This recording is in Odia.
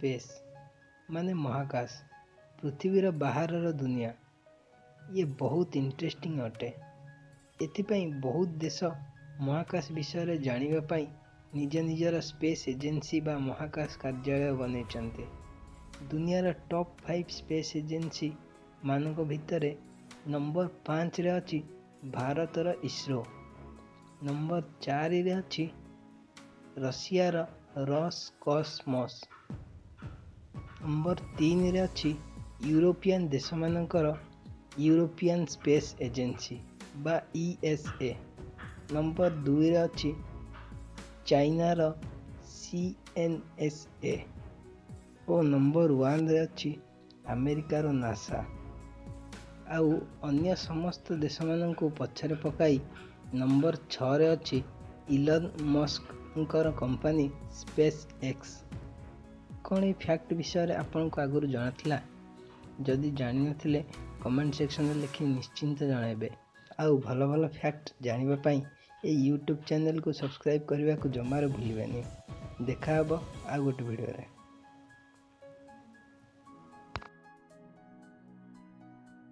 ସ୍ପେସ୍, ମାନେ ମହାକାଶ, ପୃଥିବୀର ବାହାରର ଦୁନିଆ। ଇଏ ବହୁତ ଇଣ୍ଟରେଷ୍ଟିଂ ଅଟେ। ଏଥିପାଇଁ ବହୁତ ଦେଶ ମହାକାଶ ବିଷୟରେ ଜାଣିବା ପାଇଁ ନିଜ ନିଜର ସ୍ପେସ୍ ଏଜେନ୍ସି ବା ମହାକାଶ କାର୍ଯ୍ୟାଳୟ ବନେଇଛନ୍ତି। ଦୁନିଆର ଟପ୍ 5 ସ୍ପେସ୍ ଏଜେନ୍ସି ମାନଙ୍କ ଭିତରେ ନମ୍ବର 5ରେ ଅଛି ଭାରତର ଇସ୍ରୋ, ନମ୍ବର 4ରେ ଅଛି ରଷିଆର ରସ୍କସ୍ମସ୍, ନମ୍ବର 3ରେ ଅଛି ୟୁରୋପିଆନ୍ ଦେଶମାନଙ୍କର ୟୁରୋପିଆନ୍ ସ୍ପେସ୍ ଏଜେନ୍ସି ବା ଇଏସ୍ଏ, ନମ୍ବର 2ରେ ଅଛି ଚାଇନାର ସିଏନ୍ଏସ୍ଏ ଓ ନମ୍ବର 1ରେ ଅଛି ଆମେରିକାର ନାସା। ଆଉ ଅନ୍ୟ ସମସ୍ତ ଦେଶମାନଙ୍କୁ ପଛରେ ପକାଇ ନମ୍ବର 6ରେ ଅଛି ଇଲନ୍ ମସ୍କଙ୍କର କମ୍ପାନୀ ସ୍ପେସ୍ ଏକ୍ସ। କ'ଣ ଏଇ ଫ୍ୟାକ୍ଟ ବିଷୟରେ ଆପଣଙ୍କୁ ଆଗରୁ ଜଣାଥିଲା? ଯଦି ଜାଣିନଥିଲେ, କମେଣ୍ଟ ସେକ୍ସନରେ ଲେଖି ନିଶ୍ଚିନ୍ତ ଜଣାଇବେ। ଆଉ ଭଲ ଭଲ ଫ୍ୟାକ୍ଟ ଜାଣିବା ପାଇଁ ଏଇ ୟୁଟ୍ୟୁବ୍ ଚ୍ୟାନେଲକୁ ସବସ୍କ୍ରାଇବ୍ କରିବାକୁ ଜମାରୁ ଭୁଲିବେନି। ଦେଖା ହେବ ଆଉ ଗୋଟେ ଭିଡ଼ିଓରେ।